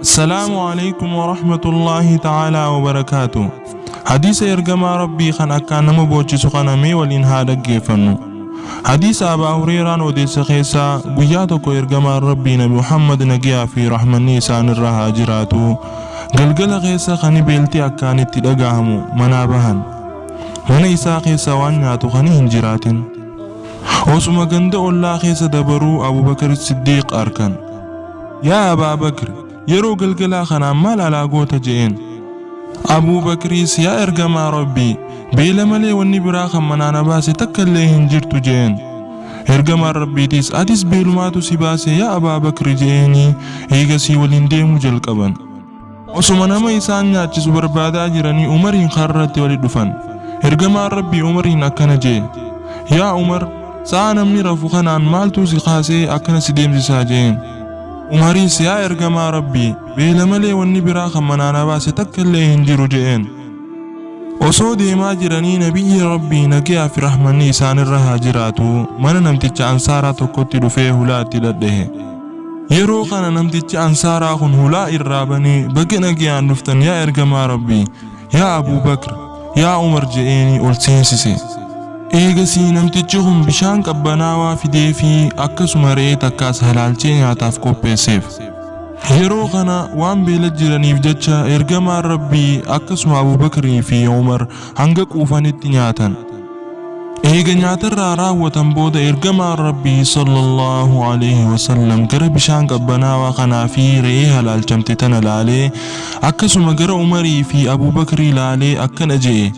Assalaamu Aleeykum Warahmatullaahi Ta'aalaa Wabarakaatuh. Hadiisa Ergamaa Rabbii kan akkaan nama boochisu kana mee waliin haa dhaggeeffannu. Hadiisa Abaa Hureeyraan odeesse keessaa guyyaa tokko Ergamaan Rabbii Nabi Muhammad nagiyaa fi rahmanni isaan irra haa jiraatuu galgala keessa kani beelti akkaan itti dhagahamu manaa bahan. Mana isaa keessa waan nyaatu kani hin jiraatin. Osuma ganda ollaa keessa dabaruu Abubakar Siddiiq arkan. Yaa Abaa Bakri, yeroo galgalaa kanaan maal alaa goota je'een. Abuu Bakriis yaa Ergamaa Rabbii, beela malee wanni biraa kan manaa na baase takkallee hin jirtu je'een. Ergamaan Rabbiitiis atis beelumaatu si baase yaa Abaa Bakri je'eenii eegasii waliin deemuu jalqaban. Osuma nama isaan nyaachisu barbaadaa jiranii Umariin karratti wali dhufan. Ergamaan Rabbii Umariin akkana je'e, Yaa Umar, sa'aa namni rafu kanaan maaltuu si kaasee akkana si deemsisaa je'een. Umaris, Yaa Ergamaa Rabbii, beela malee wanni biraa kan manaa na baase takkallee hin jiru je'een. Osoo deemaa jiranii Nabiyyiin Rabbii nagayaa fi rahmanni isaanirra haa jiraatuu mana namticha Ansaaraa tokkotti dhufee hulaa itti dhadhahe. Yeroo kana namtichi Ansaaraa kun hulaa irraa banee baga nagayaan dhuftan yaa Ergamaa Rabbii, yaa Abuu Bakr, yaa Umar je'eenii ol seensise. Eegasii namtichi kun bishaan qabbanaawaa fideefii akkasuma re'ee takkaas halaalchee nyaataaf qopheesseef. Yeroo kana waan beela jiraniif jecha Ergamaan Rabbii akkasuma Abuu Bakrii fi Umar hanga quufanitti nyaatan. Eega nyaatarraa raawwatan booda Ergamaan Rabbii sallallaahu aleyhi wasallam gara bishaan qabbanaawaa kanaa fi re'ee halaalchamte tana laalee akkasuma gara Umarii fi Abuu Bakrii laalee akkana je'e,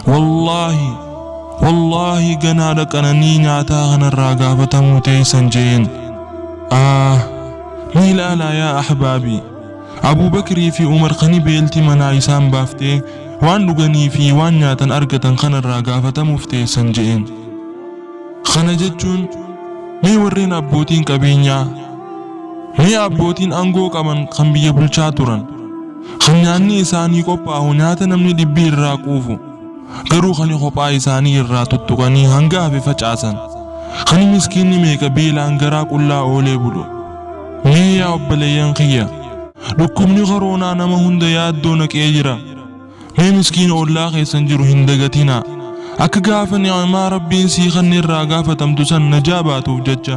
Wallaahi! Wallaahi ganaadha qananii nyaataa kanarraa gaafatamuu teeysan je'een. Aah! Mee ilaalaa yaa ahbaabii! Abuu Bakrii fi Umar kani beelti manaa isaan baaftee waan dhuganii fi waan nyaatan argatan kanarraa gaafatamuuf teessan je'een. Kana jechuun mee warreen abbootiin qabeenyaa, mee abbootiin angoo qaban kan biyya bulchaa turan, kan nyaanni isaanii qophaahu nyaata namni dhibbi irraa quufu, garuu kani kophaa isaanii irraa tuttuqanii hanga hafe facaasan, kani miskiinni meeqa beelaan garaa qullaa oolee bulu. Mee yaa obboleeyyan kiyya, dhukkubni koroonaa nama hunda yaaddoo naqee jira. Mee miskiina ollaa keessan jiru hin dagatinaa. Akka gaafa ni'maa Rabbiin sii kanne irraa gaafatamtu san najaa baatuuf jecha.